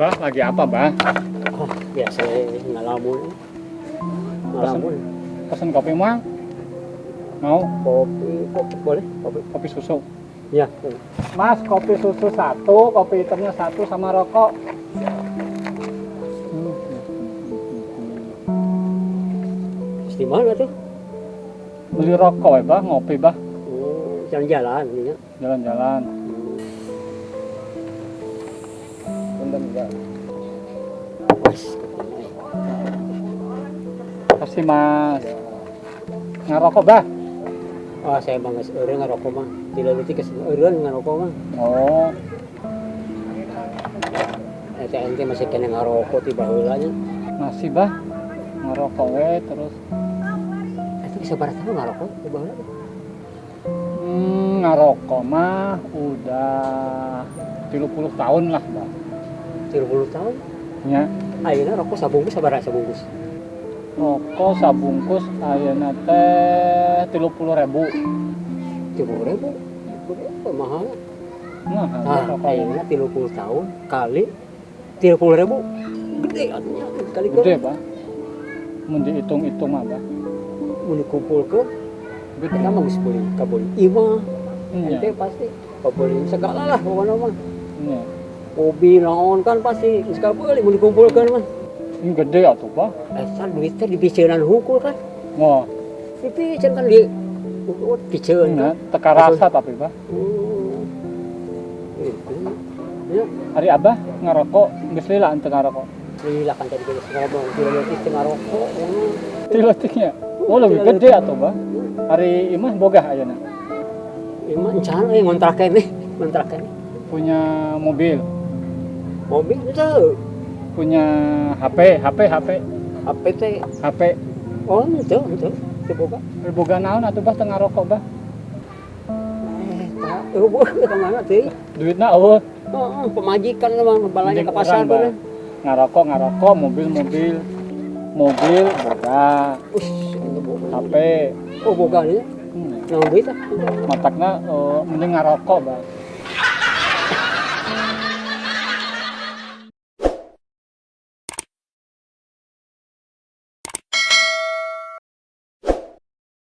Bah, lagi apa, Bah? Oh, biasa ngalamun. Ngalamun. Pesen kopi mah? Mau? Kopi, kopi boleh, kopi. Kopi susu. Ya. Mas, kopi susu satu, kopi hitamnya satu sama rokok. Terus di mana tuh? Beli rokok ya, Bah, ngopi, Bah. Oh, jalan-jalan ya. Jalan-jalan. Punten, Pak. Mas. Kasih, Mas. Ngarokok, Bah? Oh, saya mah geus eureun ngarokok mah. Ti leutik geus eureun ngarokok mah. Oh, Eta ente masih kena ngarokok ti baheula nya. Masih, Bah. Ngerokok we terus. Eta bisa sabaraha tahun ngarokok ti baheula teh? Ngarokok mah udah 30 tahun lah, Bah. 30 tahun. Ya. Ayeuna rokok sabungkus sabaraha sabungkus? Rokok sabungkus ayeuna teh 30 ribu. 30 ribu. Gede, mahal. Nah, Nah, rokok ayeuna 30 tahun kali 30 ribu. Gede atunya kali. Gede, Bah. Mun dihitung-hitung mah, Bah. Mun dikumpulkeun Gede. Kita mah geus beuli kabeuli imah, Iya. ente pasti kabeuli segala lah pokoknya mah. Iya. Mobil naon kan pasti geus kabeuli mun dikumpulkeun mah. Ini gede atuh, Bah. Eta duit teh dipiceunan hungkul kan. Wah, Dipiceun kan di oh, piceun nya kan. Teu karasa tapi, Bah. Itu. Ya, Ari Abah ngarokok geus lila henteu ngarokok? Lila kan tadi geus ngomong, ti leutik teu ngarokok emang. Ti leutiknya. Oh, lebih gede atuh, Bah. Ari imah boga ayeuna? Imah encan euy, ngontrak keneh, ngontrak keneh. Punya mobil? Mobil henteu. Punya HP, HP, HP? HP teh? HP. Oh, henteu, henteu. Teu boga. Boga naon atuh, Bah, teu ngarokok, Bah? Eh, tak euweuh ka mana teh? Duitna euweuh. Heeh, pamajikan mah balanja Mending ke pasar urang, Bah. tuh. Ngarokok, ngarokok, mobil, mobil. Mobil boga, Ush, itu boga. HP. Oh, boga nih. Naon duit ah? Matakna mending ngarokok, Bah.